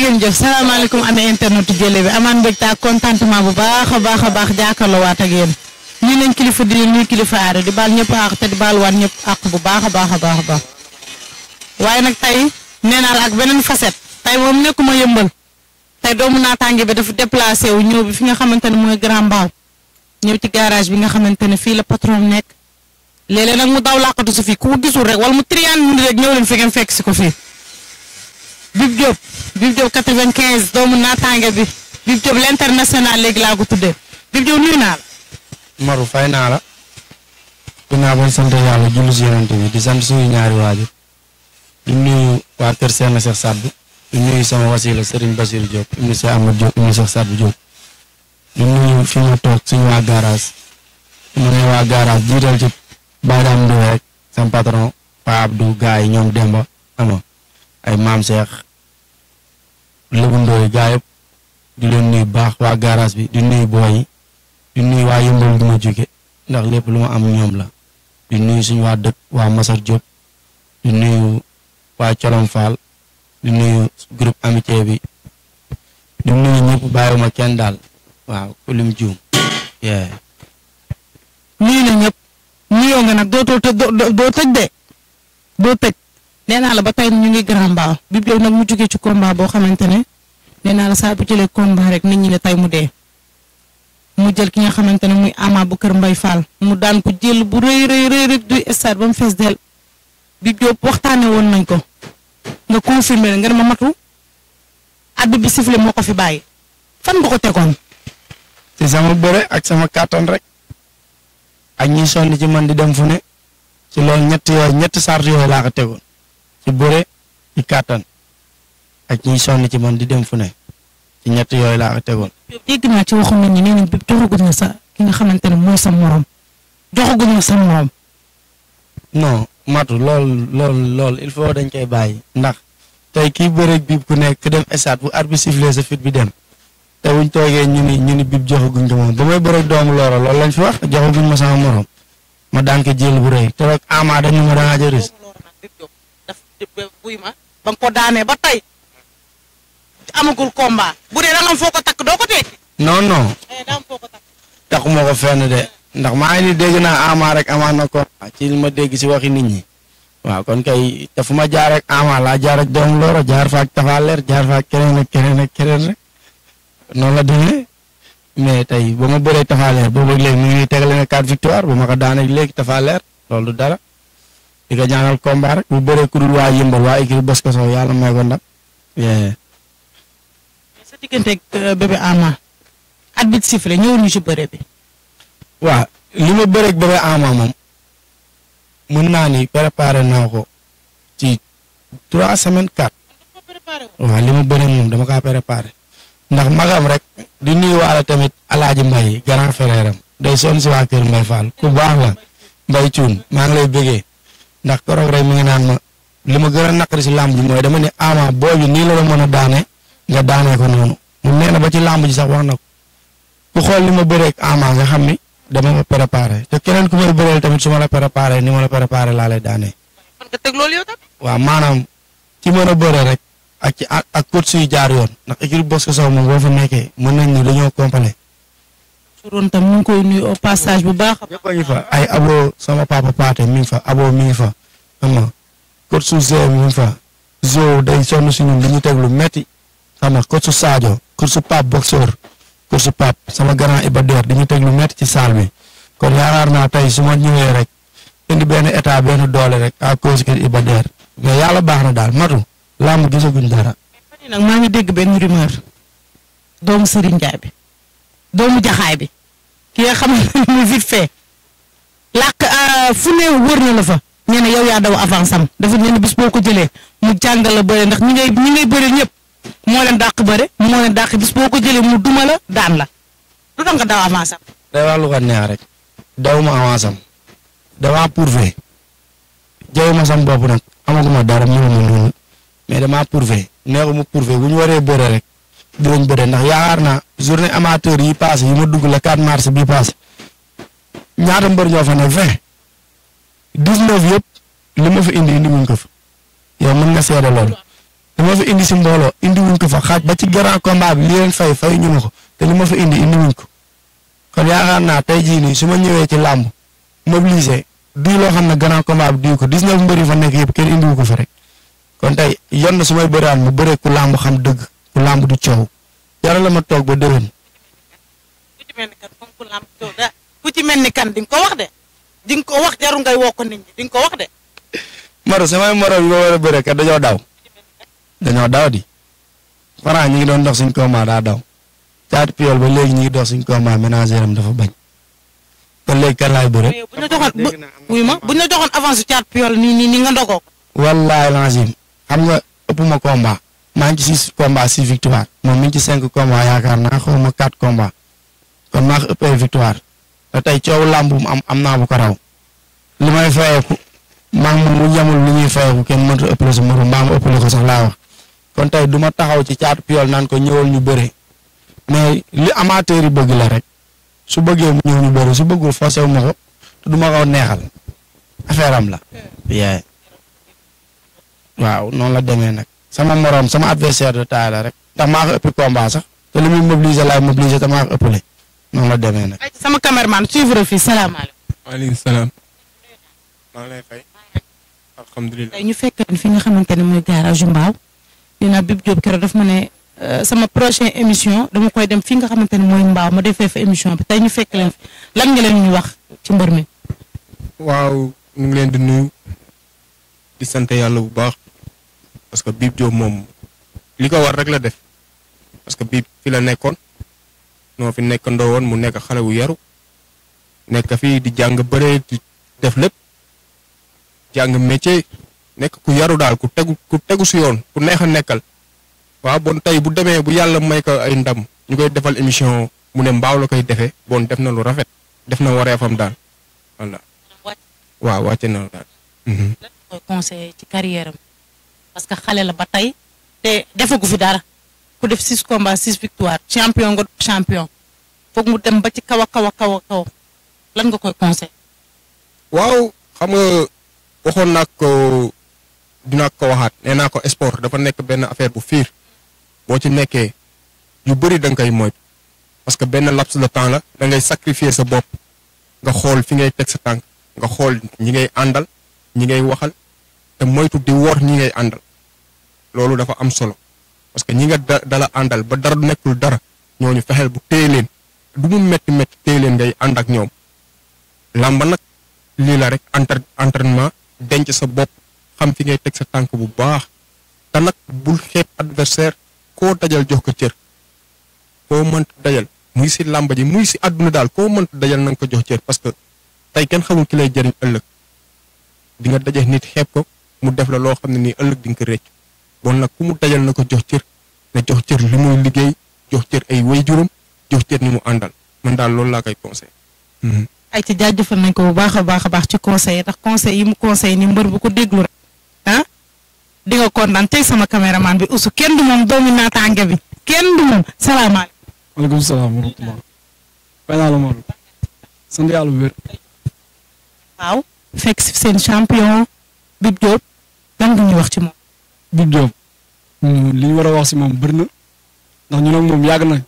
ngeen jëf salaamaaleykum amee internet Jële bi amaan mbégte ak contentement bu baax a baax jàkkaarloo waat ak yéen ñu nañ kilifa di nuyu kilifa aada di baal ñëpp àq te di baal waat ñëpp àq bu baax a baax waaye nag tey nee naa la ak beneen facette tey moom nekkuma yëmbal tey doomu naataange bi dafa déplacé wu ñëw bi fi nga xamante ne mooy Grand Mbao ñëw ci garage bi nga xamante ne fii la patron nekk léeg-léeg nag mu daw làqatu si fii ku ko gisul rek wala mu triyaan rek ñëw leen fi ngeen fekk si ko fii Bib Diop 95 doomu naataange bi Bib Diop l'international léegi laa ko tuddee Bib Diop nuyu naa la. Maru fay naa la. dinaa bañ sant yàlla julli si yonent bi di sant suñu ñaari waajur di nuyu waa kër Seydina Cheikh Sadbou di nuyu sama wasila Serigne Bassirou Diop ibnu Cheikh Ahmad Diop ibnu Cheikh Sadbou Diop di nuyu fi ma toog suñu waa garage mu ne waa garage jiital ci Badam Ndoye rek sama patron Pa Abdou gars yi ñoom Demba ama ay maam Cheikh Lébu Ndoye gaa yëpp di leen nuyu baax waa garage bi di nuyu booy yi di nuyu waa yëmbal bi ma jóge ndax lépp lu ma am ñoom la di nuyu suñu waa dëkk waa Masar Diop di nuyu waa Colom Fall di nuyu groupe amitié bi di nuyu ñëpp bàyyiwuma kenn daal waaw ku lim juum. nuyu na ñëpp nuyoo nga nag doo tëj de doo tëj nee naa la ba tey ñu ngi Grand Mbao Bib Diop nag mu jógee ci combat boo xamante ne nee naa la saa bu jëlee combat rek nit ñi ne tey mu dee mu jël ki nga xamante ne muy Ama bu kër Mbay Fall mu daan ko jël bu rëy du stade ba mu fees del Bib Diop waxtaanee woon nañ ko nga confirmer nga ne ma matu addu bi sifflé moo ko fi bàyyi fan nga ko tegoon. ci sama bëre ak sama kàttan rek ak ñi sonn ci man di dem fu ne ci loolu ñetti sart yooyu laa ko tegoon ci bëre ci kàttan ak ñi sonn ci man di dem fu ne ci ñett yooyu laa ko tegoon. dégg naa ci waxu nit ñi nee nañ Bib joxaguñ na sa ki nga xamante ne mooy sa morom joxaguñ na sa morom. non matu lool il faut dañ koy bàyyi ndax tey kii bëreeg Bib ku nekk ku dem stade bu arbitre sifflé sa fit bi dem te buñ toogee ñu ni Bib joxaguñ ko moom ba may bëreeg doomu looro loolu lañ fi wax joxaguñ ma sama morom ma daan ko jël bu rëy te rek Ama dañ ma daan jëriñ. ba nga ko daanee ba tey amagul combat bu dee da nga am foo ko takk doo ko tekki. non. daa am foo ko takk. taxuma ko fenn de ndax maa ngi ni dégg naa Ama rek amaan na ko ci li ma dégg si waxi nit ñi waaw kon kay te fu ma jaar rek Ama laa jaar ak doomu looro jaar fa ak Tafaleer jaar fa ak keneen rek noonu la demee mais tey ba ma bëree Tafaleer boobu léegi mu ngi tegale na 4 victoire ba ma ko daanee léegi Tafaleer loolu du dara di ko ñaanal combat rek bu bëree ku dul waa yëmbal waa équipe bos ko soo yàlla may ko ndam. sa digganteeg bébé Ama arbitre sifflé ñëw ñu ci bëre bi. waaw li ma bëreeg bébé Ama moom mën naa ni préparé naa ko ci 3 semaines 4 waaw li ma bëreeg moom dama kaa préparé ndax magam rek di nuyuwaale tamit Alaaji Mbay grand frère am day sonn si waa kër Mbay Fall ku baax la Mbay Cuun maa ngi lay bëggee ndax koroog rek mi ngi naan ma li ma gën a naqari si làmb ji mooy dama ne Ama boobu nii la mën a daane nga daanee ko noonu mu nee na ba ci làmb ji sax wax na ko ku xool li ma bëreeg Ama nga xam ni dama ma préparé te keneen ku may bëreel tamit su ma la préparé ni ma la préparé laa lay daanee. fan nga teg loolu yow tamit. waaw maanaam ci mën a bëre rek ak coach suy jaar yoon ndax équipe Bosco Sow moom boo fa nekkee mën nañ ni dañoo complet. su doon tam mu ngi koy nuyu au passage bu baax. ñëpp a ngi fa ay abo sama papa Paate mi ngi fa abo mi ngi fa xam nga coach su Zé mi ngi fa Zo day sonn si ñun dañuy teg lu metti xam nga coach su Sadio coach su Pape boxeur coach su Pape sama grand Ibader dañuy teg lu metti ci salle bi kon yaakaar naa tey su ma ñëwee rek indi benn état benn doole rek à cause que Ibader mais yàlla baax na daal matu làmb gisaguñ dara. nag maa ngi dégg benn rumeur doomu Serigne Ndiaye bi doomu jaxaay bi ki nga xam ne vite fait làkk fu ne wër na la fa nee na yow yaa daw avance am dafa ne bis boo ko jëlee mu jàngal la bëre ndax ñi ngay bëre ñëpp moo leen dàq bëre moo leen dàq bis boo ko jëlee mu duma la daan la lu tax nga daw avance am. day wax lu ko neex rek daw ma avance am damaa prouvé jaw ma sam bopp nag amaguma dara mënu ma noonu mais damaa prouvé neexu mu prouvé bu ñu waree bëre rek dinañ bëre ndax yaakaar naa journée amateur yi passé yi ma dugg la 4 mars bii passé ñaata mbër ñoo fa ne 20 19 yëpp li ma fa indi muñ ko fa yow mën nga seede loolu dama fa indi si mbooloo indi wuñ ko fa xaaj ba ci grand combat bi li leen fay ñu ma ko te li ma fa indi wuñ ko kon yaakaar naa tey jii nii su ma ñëwee ci làmb mobilisé di loo xam ne grand combat bi di ko 19 mbëri fa nekk yëpp kenn indiwu ko fa rek kon tey yoon na su may bëraan mu bëree ku làmb xam dëgg ku làmb du coow jaral la ma toog ba déwén. ku ci mel ni kan di nga ko wax de di nga ko wax jarul ngay woo ko nit ñi di nga ko wax de. Maro samay moro yi ma war a bëre kat dañoo daw di Franc ñi ngi doon dox suñ combat daa daw Caatu Piol ba léegi ñi ngi dox suñ combat ménager am dafa bañ kon léegi kan laay bëre. buñ la joxoon avance Caatu Piol nii nga ndogoo ko. wallaahi lazim xam nga ëpp ma combat maa ngi ci 6 combat 6 victoire moom mi ngi ci 5 combat yaakaar naa xaw ma 4 combat kon maa ko ëppee victoire te tey coow làmb mu am naa bu ko raw li may fayeeku maa ngi mu yemul li ñuy fayeeku kenn mënut a ëppale sa morom maa ma ëppale ko sax laa wax kon tey du ma taxaw ci Caatu Piol naan ko ñëwal ñu bëre mais li amateur yi bëgg la rek su bëggee mu ñëw ñu bëre su bëggul forcé wu ma ko te du ma ko neexal affaire am la. waaw noonu la demee nag sama morom sama adversaire de taille la rek ndax maa ko ëppi combat sax te li muy mobiliser laay mobiliser te maa ko ëppale noonu la demee nag. sama cameraman suivre fii salaamaaleykum. waaleykum salaam. maa ngi lay fay. alhamdulilah. tey ñu fekk fi nga xamante ne mooy garage Mbao dina Bib Diop keroog daf ma ne sama prochaine émission dama koy dem fi nga xamante ne mooy Mbao ma defee fa émission bi tey ñu fekk leen fi lan nga leen ñu wax ci mbër mi. waaw ñu ngi leen di nuyu di sant yàlla bu baax parce que Bib Diop moom li ko war rek la def parce que Bib fi la nekkoon noo fi nekkandoo woon mu nekk xale wu yaru nekk fii di jàng bëre di def lépp jàng métier nekk ku yaru daal ku tegu si yoon ku neex a nekkal waaw bon tey bu demee bu yàlla may ko ay ndam ñu koy defal émission mu ne Mbao la koy defee bon def na lu rafet def na wareefam daal voilà waaw wàcce na daal. lan koy conseillé ci carrière am parce que xale la ba tey te defagu fi dara ku def 6 combats 6 victoire champion nga champion foog mu dem ba ci kaw a kaw lan nga koy conseillé. waaw xam nga waxoon naa ko dinaa ko waxaat nee naa ko sport dafa nekk benn affaire bu fiir boo ci nekkee yu bëri da nga koy moytu parce que benn laps de temps la da ngay sacrifier sa bopp nga xool fi ngay teg sa tànk nga xool ñi ngay àndal ñi ngay waxal te moytu di wor ñi ngay àndal loolu dafa am solo parce que ñi nga dala àndal ba dara nekkul dara ñooñu fexeel bu téye leen du mu métti téye leen ngay ànd ak ñoom làmba nag lii la rek entraînement denc sa bopp xam fi ngay teg sa tànk bu baax te nag bul xeeb adversaire koo dajal jox ko cër koo mënta dajal muy si làmba ji muy si àdduna daal koo mënta dajal na nga ko jox cër parce que tey kenn xamul ki lay jëriñ ëllëg di nga daje nit xeeb ko mu def la loo xam ne nii ëllëg di nga ko réccu bon nag ku mu dajal na ko jox cër na jox cër li muy liggéey jox cër ay waajuram jox cër ni mu àndal man daal loolu laa koy conseil ay ci jaajëfal nañ ko bu baax a baax ci conseil ndax conseil yi mu conseil ni mbër bu ko déglu rek di nga kontaan tey sama caméraman bi usu kenn du moom doomi naataange bi kenn du moom salaamaaleykum. maaleykum salaam wa rahmatulah. fay naa la Maodo. sant yàlla bu wér. waaw fekk si seen champion Bib Diop lan nga ñuy wax ci moom. Bib Diop li ñu war a wax si moom bëri na ndax ñu ne moom yàgg na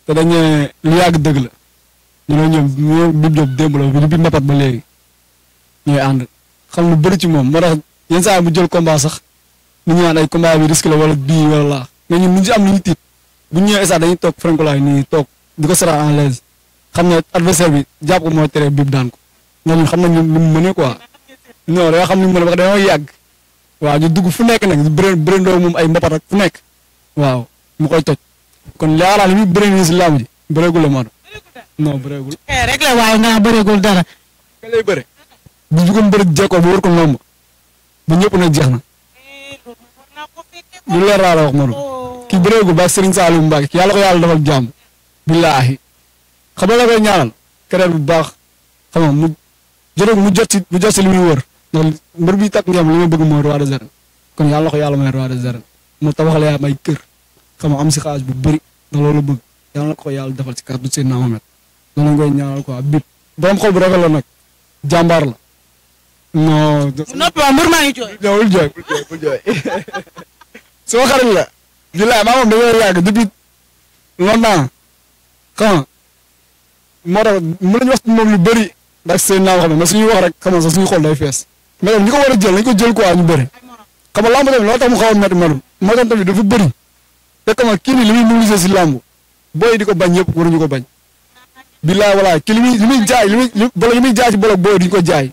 te dañ ne lu yàgg dëgg la ñu ne ñoom Bib Diop démb la bi mbapat ba léegi ñooy ànd xam lu bëri ci moom moo tax yenn saa bu jël combat sax ñu naan ay combat bi risque la wala bii wala laa mais ñun ñu si am lu ñu tiit bu ñu ñëwee sax dañuy toog frankolaay nii toog di ko sera en l'aise xam ne adversaire bi jàpp ko moo tere Bib daan ko ndax ñun xam nañ lu mu mënee quoi non dañoo xam li mu mën parce que dañoo yàgg waaw ñu dugg fu nekk nag bërëndoo moom ay mbapat ak fu nekk waaw mu koy toj kon yaakaar li muy bëree nii si làmb ji bëreegul la Maodo non bëreegul. rek la waaye nga bëreegul dara. ka lay bëre bu jugoon bëri jekkoo ba wër ko nomb ba ñëpp nag jeex na lu leer laa la wax Maodo kii bëreegul ba Serigne Saliou Mbacke yàlla ko yàlla defal jàmm billaahi xam nga la koy ñaanal kereel bu baax xam nga mu jot si li muy wër ndax mbër bi takk ngeen li ma bëgg mooy roi des arènes kon yàlla ko yàlla may roi des arènes mu tabaxale yaa may kër xam nga am si xaalis bu bëri ndax loolu bëgg yàlla na ko yàlla defal si kàddu seen Mohamed loolu la koy ñaanal quoi Bib borom xol bu rafet la nag jàmbaar la non. noppi waaw mbër maa ngi jooy. bul jooy. sama xarit la. bilaay maa moom dañoo yàgg depuis longtemps xam nga moo tax mën nañu wax moom lu bëri ndax seen naa xam ne mais suñuy wax rek xam nga sax suñu xol day fees mais nag ñi ko war a jël nañ ko jël quoi ñu bëri xam nga lamb tamit loolu tax mu xaw a métti melul moo tax tamit dafa bëri te xam nga kii nii li muy mobiliser si lamb booy di ko bañ yëpp waruñu ko bañ bilaay walaay kii li muy jaay li muy jaay ci bolok booy duñu ko jaay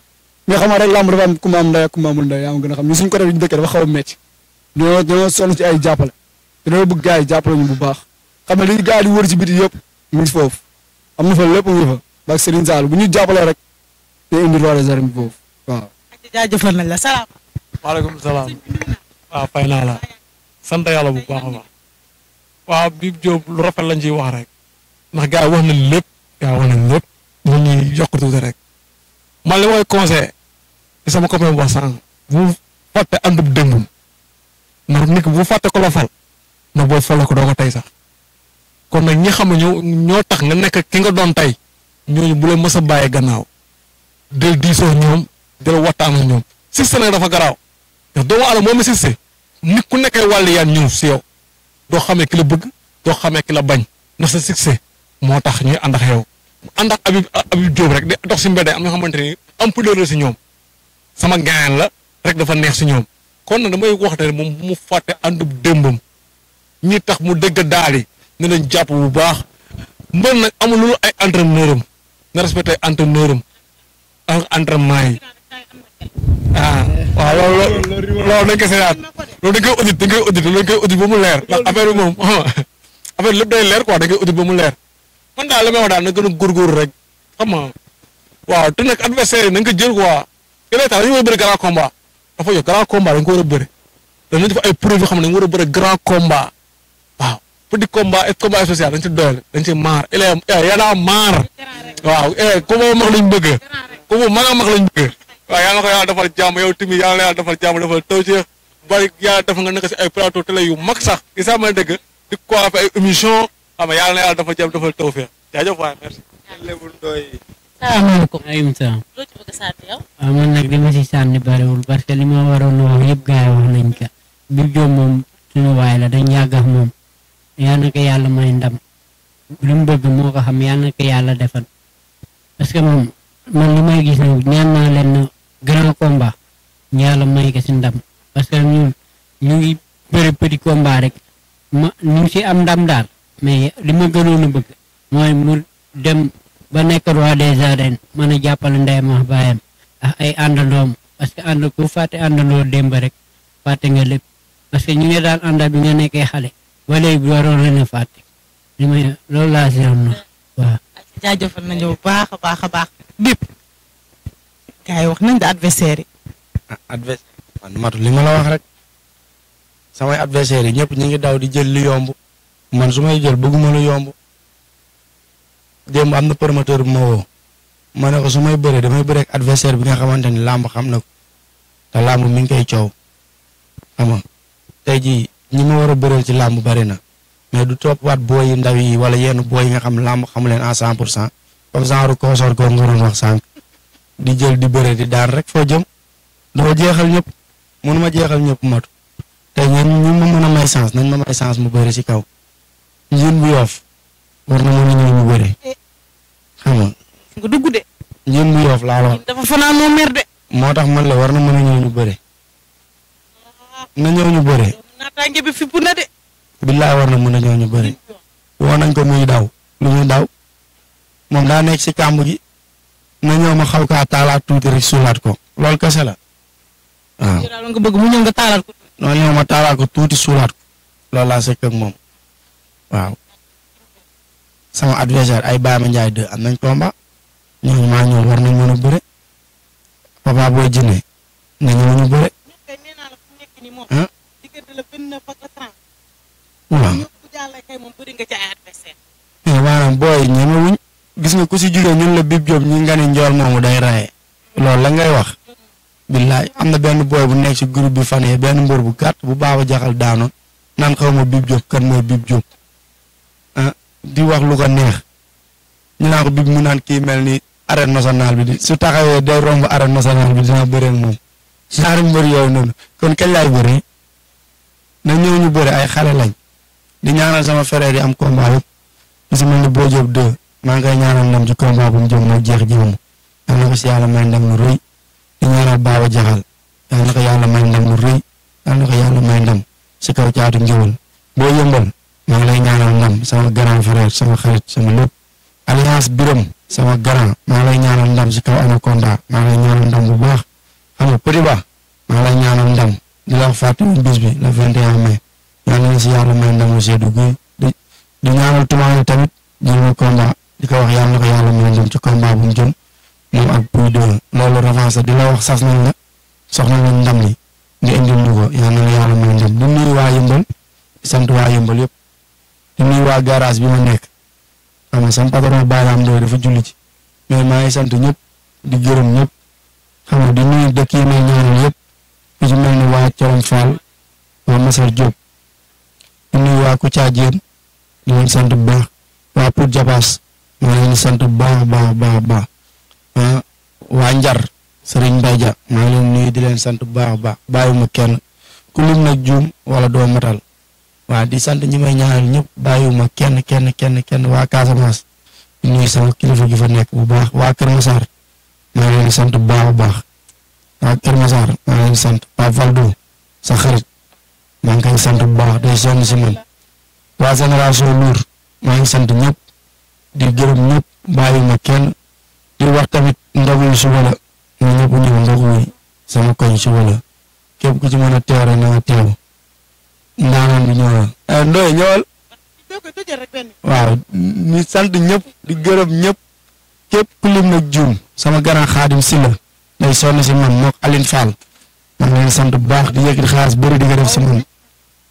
mais xam nga rek lamb dafa am ku ma am ndey ak ku ma amul ndey yaa ma gën a xam ñu suñu côté bi ñu dëkkee dafa xaw a métti dañoo sonn ci ay jàppale te dañoo bëgg gars yi jàppale ñu bu baax xam ne li gars yi di wër ci biti yëpp mu ngi foofu am na fa lépp mu ngi fa ba Serigne Sall bu ñu jàppalee rek te indi roi des arènes foofu waaw. jaajëfal nañ la salaam. maaleykum salaam. waaw fay naa la. sant yàlla bu baax a baax. waaw Bib Diop lu rafet lañ ciy wax rek. ndax gars yi wax nañ lépp. yaa wax nañ lépp. ñu ñuy yokk tuuti rek. man li mooy conseil. sama copain bu wax sànq. bu fàtte àndub démbum. ndax nit bu fàtte ko la fal. ndax booy fal ko doo ko tey sax. kon nag ñi xam ne ñoo tax nga nekk ki nga doon tey. ñooñu bu la mës a bàyyee gannaaw. del diisoo ñoom. del waxtaan ak ñoom. Cissé nag dafa garaaw. ndax doomu aadama moom mi Cissé. nit ku nekkee wàllu yaan ñëw si yow. doo xamee ki la bëgg. doo xamee ki la bañ. ndax sa Cissé moo tax ñuy ànd ak yow. ànd ak Habib Diop rek di dox si mbedd am na xamante ni am pudeur la si ñoom. sama gaañan la rek dafa neex si ñoom. kon nag damay wax ne moom mu fàtte àndub démbam. ñi tax mu dégg daal yi ne leen jàpp bu baax. mbër nag amul lu ay entraîneur am na respecté entraîneur am ak entraînement yi. waaw loolu dañ koy seetaat loolu dañ koy audit ba mu leer ndax affaire bi moom affaire lépp day leer quoi dañ koy audit ba mu leer man daal li may wax daal na gën a góorgóorlu rek xam nga waaw te nag adversaire yi nañ ko jël quoi yeneen temps dañu war a bëri grand combat dafa yow grand combat dañ ko war a bëri dañu def ay preuve yoo xam ne dañu war a bëri grand combat waaw petit combat et combat social dañ ci doyal dañ ci maar yana maar waaw ku ma mag lañ bëgg ku ma mag a mag lañ bëgg waaw yàlla na ko yàlla defal jàmm yow tamit yàlla na yàlla defal jàmm defal taw ci bari yàlla defal nga nekk si ay plateau télé yu mag sax i sax ma dëgg di ko fa ay émission xam nga yàlla na yàlla defal jàmm defal taw fi jaajëf waay merci. salaamaaleykum. maaleykum salaam. loo ci bëgg a sant yow. waaw man nag li ma si sànni bariwul parce que li ma waroon wax yëpp gars yi wax nañ ko Bib Diop moom suñu waay la dañ yàgg ak moom yal na ko yàlla may ndam li mu bëgg moo ko xam yal na ko yàlla defal parce que moom man li may gis ne ñaan naa leen grand combat yàlla may ko si ndam parce que ñun ñu ngi bëri petit combat rek ñu ngi si am ndam daal mais li ma gënoon a bëgg mooy mu dem ba nekk roi des arènes mën a jàppale ndeyam ak baayam ak ay àndandoom parce que ànd ku fàtte àndandoo démb rek fàtte nga lépp parce que ñu ngi daan àndal bi nga nekkee xale ba léegi waroon leen a fàtte li may loolu laa si am na waaw. jaajëfal nañu bu baax a baax a baax. Bib. gars yi wax nañ da adversaire yi. man matu li ma la wax rek samay adversaire yi ñëpp ñu ngi daw di jël li yomb man su may jël bëgguma lu yomb démb am na promoteur bu ma woo ma ne ko su may bëree damay bëree ak adversaire bi nga xamante ni làmb xam na ko te làmb mi ngi koy coow xam nga tey jii ñi ma war a bëreel ci làmb bari na mais du toppaat booy yu ndaw yi wala yenn booy yi nga xam làmb xamu leen à 100% comme genre koosor ko nga doon wax sànq di jël di bëre di daan rek foo jëm doo jeexal ñëpp mënuma jeexal ñëpp matu tey ñu ma mën a may chance nañ ma may chance mu bëri ci kaw njën bu yoof war na mën a ñëw ñu bëri xam nga nga dugg de. njën bu yoof laa wax dafa fanaan moo mer de. moo tax man la war na mën a ñëw ñu bëri na ñëw ñu bëri naataange bi fipp na de. billaay war na mën a ñëw ñu bëri woo nañ ko muy daw lu muy daw moom daa nekk ci kàmb gi na ñëw ma xaw kaa taalaat tuuti rek suulaat ko loolu kese la waaw. yow daal nga bëgg mu ñëw nga taalal ko. noonu ñëw ma taalaat ko tuuti suulaat ko loolu laa sekk ak moom waaw. sama adversaire ay Baye Mandiaye 2 am nañ combat ñooñu maa ñëw war nañ mën a bëre Papa Boy Djiné na ñëw ñu bëre. ah. waaw. maanaam booy ñeme wuñ gis nga ku si jugee ñun la Bib Diop ñi nga ni njool moomu day raye loolu la ngay wax. billaay am na benn booy bu nekk si groupe bi fan yii benn mbër bu gàtt bu baax a jaxal daanoon naan xaw ma Bib Diop kan mooy Bib Diop ah di wax lu ko neex ñu naan ko Bib mu naan kii mel ni arène nationale bi di su taxawee day romb arène nationale bi dina bëree ak moom. ñaari mbër yooyu noonu kon kañ laay bëree na ñëw ñu bëre ay xale lañ di ñaanal sama frère yi am combat yëpp li si mel ni Boy Diop 2 maa ngi koy ñaanal ndam ci combat bu mu jëm nag jeex jiwam yal na ko si yàlla may ndam lu rëy di ñaanal Baba Jaxal yal na ko yàlla may ndam lu rëy yal na ko yàlla may ndam si kaw Caatu Ngéwël boo yëmbal maa ngi lay ñaanal ndam sama grand frère sama xarit sama lépp alliance Biram sama grand maa ngi lay ñaanal ndam si kaw Anaconda maa ngi lay ñaanal ndam bu baax xam nga Petit Ba maa ngi lay ñaanal ndam di la wax fàttali bis bi le 21 mai yal na si yàlla may ndam lu seddu guy di ñaanal tumaane tamit jël na combat di ko wax yàlla na ko yàlla may ndam ci combat bu mu jëm moom ak Pouy 2 loolu revanche di la wax sas nañ la soxna nañ ndam li nga indil ñu ko yal na la yàlla may ndam di nuyu waa Yëmbal di sant waa Yëmbal yëpp di nuyu waa garage bi ma nekk xam nga sama patron Bayram Ndoye dafa julli ci mais maa ngi sant ñëpp di gërëm ñëpp xam nga di nuyu dëkk yi may ñaanal yëpp ku ci mel ni waa Corom Fall waa Masar Diop di nuyu waa Kouthia Diène di leen sant bu baax waa Pout Jabaas maa ngi leen di sant bu baax baax waa Njar Serigne Mbaye Dia maa ngi leen nuyu di leen sant bu baax bàyyiwuma kenn ku lim nag juum wala doo matal waa di sant ñi may ñaanal ñëpp bàyyiwuma kenn waa Casamance di nuyu sama kilifa gi fa nekk bu baax waa Kër Massar maa ngi leen di sant bu baax waa Kër Massar maa ngi leen di sant Pape Valdo sa xarit maa ngi koy sant bu baax day sonn si man waa génération Lour maa ngi sant ñëpp di gërëm ñëpp bàyyiwuma kenn di wax tamit ndogu yi suba la ñu ñëpp ñëw ndogu yi sama koñ suba la képp ku ci mën a teew rek na nga teew ndaanaan bi ñëwal Ndoye ñëwal waaw ñu sant ñëpp di gërëm ñëpp képp ku lim nag juum sama grand Xaadim Silla day sonn si man mook Aline Fall maa ngi leen sant bu baax di yëkkati xaalis bëri di ko def si man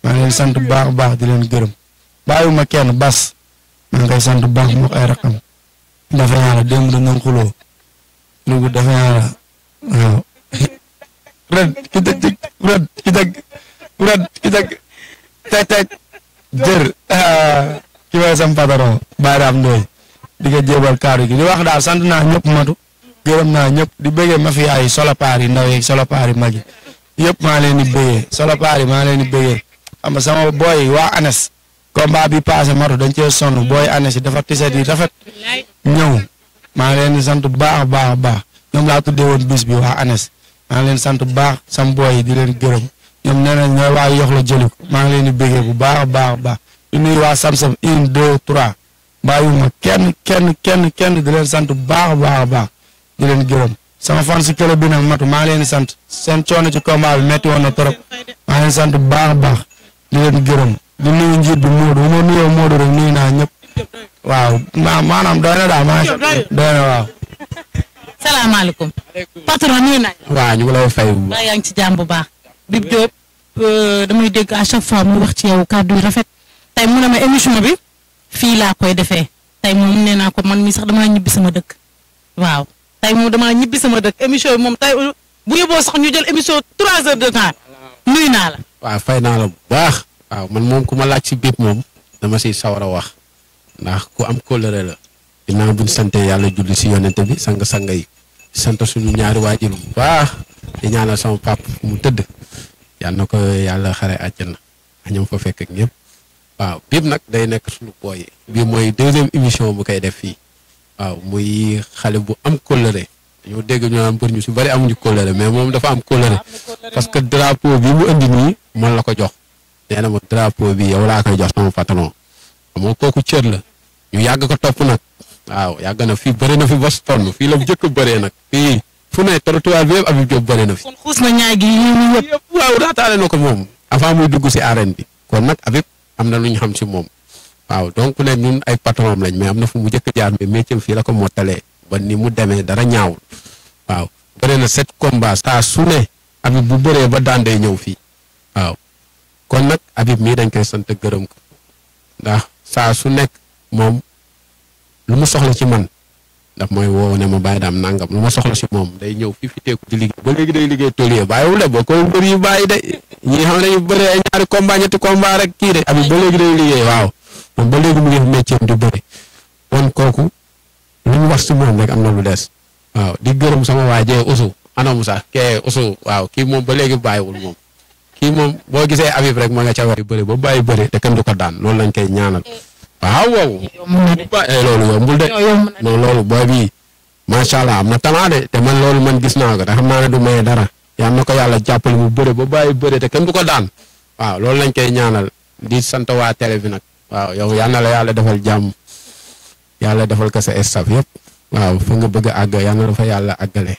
maa ngi leen sant bu baax di leen gërëm bàyyiwuma kenn bas maa ngi koy sant bu baax mook ay rakam dafa yàlla démb dañ doon xuloo lugu dafa yàlla waaw red ki dëgg teg jër ki way sam patron Bayram Ndoye di ko jébal kaddu gi di wax daal sant naa ñëpp matu gërëm naa ñëpp di bëggee mafia yi solopaar yi ndaw yi solopaar yi mag yi yëpp maa leen di bëggee solopaar yi maa leen di bëggee xam nga sama booy waa ANES combat bi passé matu dañ cee sonn booy ANES yi dafa tiset yi rafet ñëw maa ngi leen di sant bu baax ñoom laa tuddee woon bis bi waa ANES maa ngi leen sant bu baax sam booy yi di leen gërëm ñoom nee nañ ñooy waa yox la jëli ko maa ngi leen di bëggee bu baax di nuyu waa Samsam 1 2 3 bàyyiwuma kenn di leen sant bu baax di leen gërëm sama fan si kële bi nag matu maa ngi leen di sant seen coono ci combat bi metti woon na trop maa ngi leen di sant bu baax di leen gërëm di nuyu njiit bi Modou bu ma nuyoo Modou rek nuyu naa ñëpp waaw maanaam doy na daal maa ngi doy na waaw. salaamaaleykum. patron nuyu naa. waaw ñu ngi lay fay. waaw yaa ngi ci jàmm bu baax. Bib Diop damay dégg à chaque fois muy wax ci yow kàddu yu rafet tey mu ne ma émission bi fii laa koy defee tey moom nee naa ko man mii sax damaa ñibbi sama dëkk waaw tey moom damaa ñibbi sama dëkk émission bi moom tey bu yóbboo sax ñu jël émission 3 heures de temps nuyu naa la. waaw fay naa la bu baax. waaw man moom ku ma laaj si Bib moom dama siy sawar a wax ndax ku am kóllëre la. ginnaaw bu ñu sante yàlla julli si yonente bi sang-sang yi sant suñu ñaari waajur bu baax di ñaanal sama pap mu tëdd yàlla na ko yàlla xare àjjana ñoom fa fekk ak ñëpp waaw Bib nag day nekk suñu booy bii mooy 2e émission bu koy def fii waaw muy xale bu am kóllëre dañoo dégg ñu naan mbër ñu si bari amuñu kóllëre mais moom dafa am kóllëre parce que drapeau bi mu indi nii man la ko jox nee na ma drapeau bi yow laa koy jox sama patron xam kooku cër la ñu yàgg ko topp nag waaw yàgg na fii bëri na fi ba sonn fii la jëkk bëree nag fii fu ne trottoir bi yëpp Habib Diop bëri na fi. kon xuus na ñaay gi yëpp. waaw daataale na ko moom avant muy dugg si arène bi kon nag Habib am na lu ñu xam si moom waaw donc ne ñun ay patron lañ mais am na fu mu jëkk jaar mais métier fii la ko mottalee ba ni mu demee dara ñaawul waaw bëri na 7 combats saa su ne Habib bu bëree ba daan day ñëw fii waaw kon nag Habib mii dañ koy sant gërëm ko ndax saa su nekk moom lu mu soxla ci man daf mooy woo ne ma bàyyi daam nangam lu ma soxla si moom day ñëw fii fi teeku di liggéey ba léegi day liggéey tôlier bàyyiwul de ba koy mbër yu bàyyi de ñi xam ne ñu bëri ay ñaari combat ñetti combat rek kii de Habib ba léegi day liggéey waaw moom ba léegi mu ngi métier di bëri kon kooku lu ñu wax si moom rek am na lu des waaw di gërëm sama waa jee Oussou ana Moussa kee Oussou waaw kii moom ba léegi bàyyiwul moom kii moom boo gisee Habib rek ma nga ca wax bëri ba bàyyi bëri te kenn du ko daan loolu lañ koy ñaanal waaw wow loolu yombul de non loolu booy bi macha allah am na talent de te man loolu man gis naa ko te xam naa ne du maye dara yal na ko yàlla jàppale mu bëri ba bàyyi bëri te kenn du ko daan waaw loolu lañ koy ñaanal di sant waa télé bi nag waaw yow yal na la yàlla defal jàmm yàlla defal ko sa staff yëpp waaw fa nga bëgg a àgg yal na fa yàlla àggale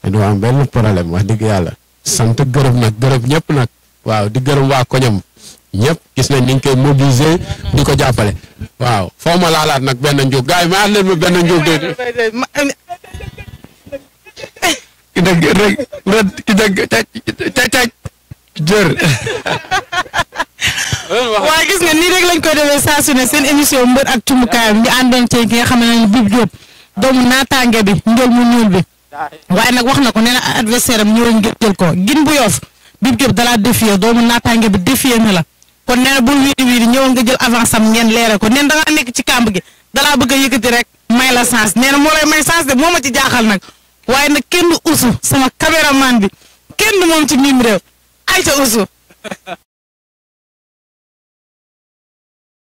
te du am benn problème wax dëgg yàlla sant gërëm nag gërëm ñëpp nag waaw di gërëm waa koñam ñëpp gis nañ ni ñu koy mobiliser di ko jàppale waaw foo ma laalaat nag benn njóog gars yi ma leen ma benn njóog de ki dëgg rek ki dëgg taj jër waaye gis nga nii rek lañ koy defee saa su ne seen émission mbër ak cumukaayam ñu àndoon ci ki nga xam ne Bib Diop doomu naataange bi njël mu ñuul bi waaye nag wax na ko nee na adversaire am ñëwoon ngir jël ko gin bu Yoff Bib Diop dalaa défier doomu naataange bi défier na la kon nee na bul wiiri ñëwoon nga jël avance am ngeen leere ko nee na dangaa nekk ci kàmb gi dalaa bëgg a yëkkati rek may la chance nee na moo lay may chance de moo ma ci jaaxal nag waaye nag kenn du usu sama caméraman bi kenn du moom ci mim réew ay ca usu